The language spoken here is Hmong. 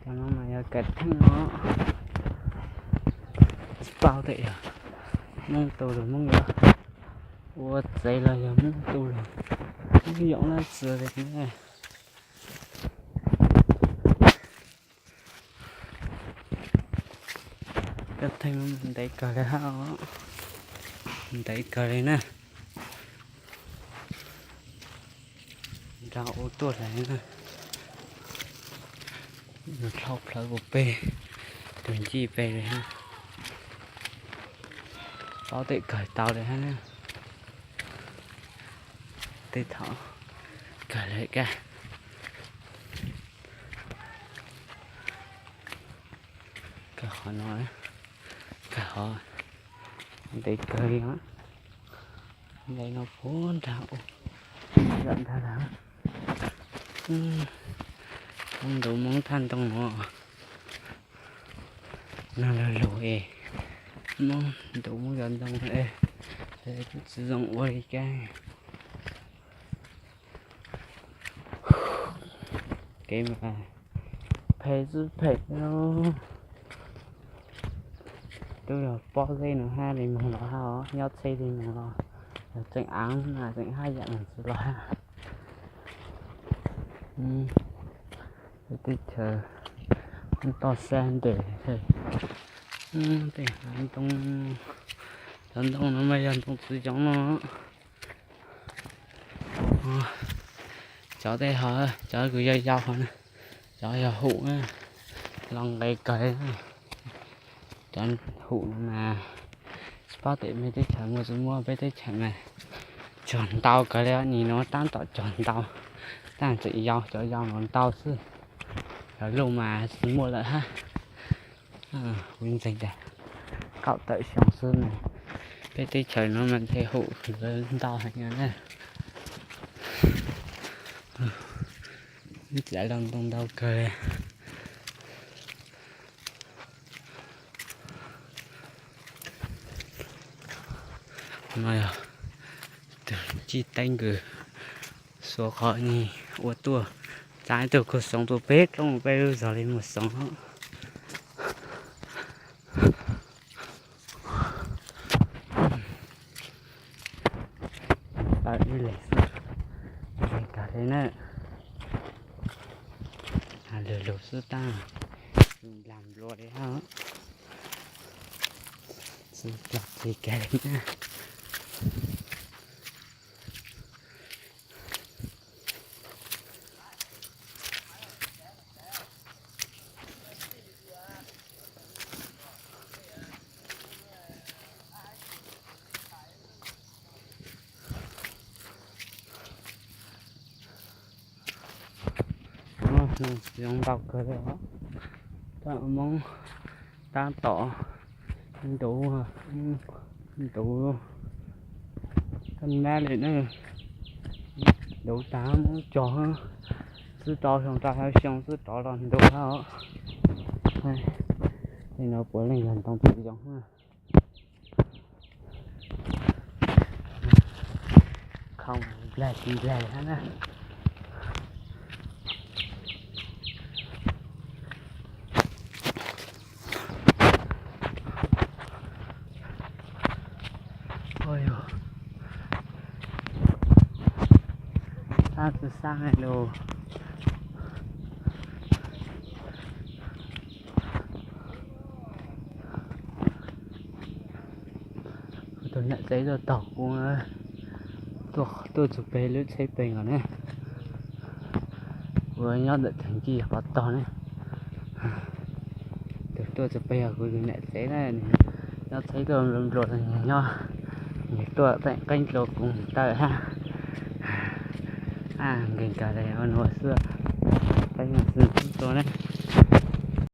Cov no mas yog kav theej no, tsis paub tias yog Hmoob tu los Hmoob yuav ua tsev los yog Hmoob tu los Hmoob yoom lab txia li ne. Kav theej ntev kawg li hab, ntev kawg li na. Nrog ua tuaj lawm na. Nws dhau plawv puag pem, tus ncij pem li hab. Paub tej kawg tau li hab na. Tej thaum kawg li kag. Kawg qhov no, kawg qhov ntev kawg li os. Ntev no puag nrag ub, zam ntag lawm. Hmoob ntuv Hmoob thaj ntoo no, no lug lug es Hmoob ntuv Hmoob cov ntoo es kuj tsis zoo ua li cas. Kev mas phem xwb phem. Twb yog pob zeb no hab li moog los hab os, nyob tsheb li moog los, yog tseem av na tseem hab yam moog txwv los hab. Teb chaws toj sab ntes, tej hav ntoo, cov ntoo no mas yog ntoo txiv zoov no. Cov tej ho, cov kws yau yau ho na, cov yog hum na, los nqes kawg. Cov hum no mas tsis paub tias mej teb chaws muaj tsis muaj, peb teb chaws mas cog ntau kawg li, nim no tab tom cog ntau, tab tseem yau, cov yau no ntau xwb, cov luj mas tsis muaj lawm hab. Kuv ntseeg tias kaum tawm xyoo xwb mas peb teb chaws no mas tej hum ntau heev na. Txav los ntoo ntau kawg li. No yog tus tij Teeb nkawd xuas qhov ni ua tuaj, txav ib tug kua xoov tua peb roob peb lub zog li muag xoov. Tawm ib leeg xwb, ib leeg kawg li na. Lug lug xwb tab, nplag nplua li hab, tsis plam tsis kawg li na. Zoo ntau kawg li os. Tab Moob tab tom ntuv, ntuv tag nab li na, ntuv tag Moob cog xwb rov xyoo rau xyoo xwb rov los ntuv hab os. Tej no puav leej yog ntoo txiv zoov. Khoo nplag tsis nplag hab na. Tab tsi sab lug. Kuv tus niam tsev tuaj taug kuv, tuaj txug peg lub tsheb peg nkaus ne. Kuv nyob ntawm tag kis qhov tog ne. Tus tuaj txug peg yog kuv tus niam tsev na, nyob tsheb tuaj nplua nplua, nyob, nws tuaj teem qeeb dlua kuv taw hab. Nkeeg kag le ua nua xwb, qeeb xwb tua ne.